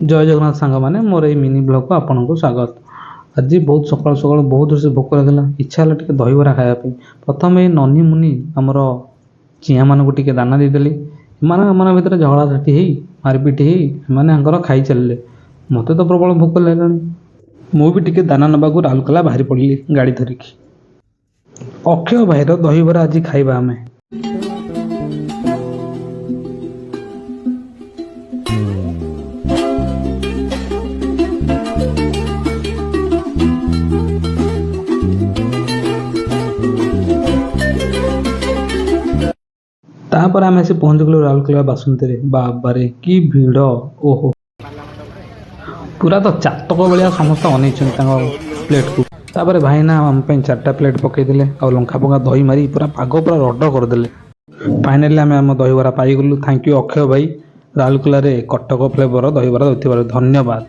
ଜୟ ଜଗନ୍ନାଥ ସାଙ୍ଗମାନେ, ମୋର ଏଇ ମିନି ବ୍ଲଗ୍କୁ ଆପଣଙ୍କୁ ସ୍ୱାଗତ। ଆଜି ବହୁତ ସକାଳୁ ସକାଳୁ ବହୁତ ଜୋରସେ ଭୋକ ଲାଗିଲା। ଇଚ୍ଛା ହେଲା ଟିକେ ଦହିବରା ଖାଇବା ପାଇଁ। ପ୍ରଥମେ ନନି ମୁନି ଆମର ଚିଆଁମାନଙ୍କୁ ଟିକେ ଦାନା ଦେଇଦେଲି। ଏମାନେ ଏମାନଙ୍କ ଭିତରେ ଝଗଡ଼ାଝାଟି ହେଇ, ମାରିପିଟି ହେଇ ଏମାନେ ଆଙ୍କର ଖାଇ ଚାଲିଲେ। ମୋତେ ତ ପ୍ରବଳ ଭୋକ ଲାଗିଲାଣି। ମୁଁ ବି ଟିକେ ଦାନା ନେବାକୁ ରାଉରକେଲା ବାହାରି ପଡ଼ିଲି ଗାଡ଼ି ଧରିକି। ଅକ୍ଷୟ ଭାଇର ଦହିବରା ଆଜି ଖାଇବା ଆମେ। ତାପରେ ଆମେ ଆସି ପହଞ୍ଚିଗଲୁ ରାଉରକେଲା ବାସନ୍ତୀରେ। ବାବାରେ, କି ଭିଡ଼! ଓହୋ, ପୁରା ତ ଚାତକ ଭଳିଆ ସମସ୍ତେ ଅନେଇଛନ୍ତି ତାଙ୍କ ପ୍ଲେଟ୍କୁ। ତାପରେ ଭାଇନା ଆମ ପାଇଁ ଚାରିଟା ପ୍ଲେଟ୍ ପକେଇଦେଲେ ଆଉ ଲଙ୍କା ଫଙ୍କା ଦହି ମାରି ପୁରା ପାଗ ପୁରା ରଡ଼ କରିଦେଲେ। ଫାଇନାଲି ଆମେ ଆମ ଦହିବରା ପାଇଗଲୁ। Thank you ଅକ୍ଷୟ ଭାଇ, ରାଉରକେଲାରେ କଟକ ଫ୍ଲେଭର ଦହିବରା ଦେଉଥିବାରୁ ଧନ୍ୟବାଦ।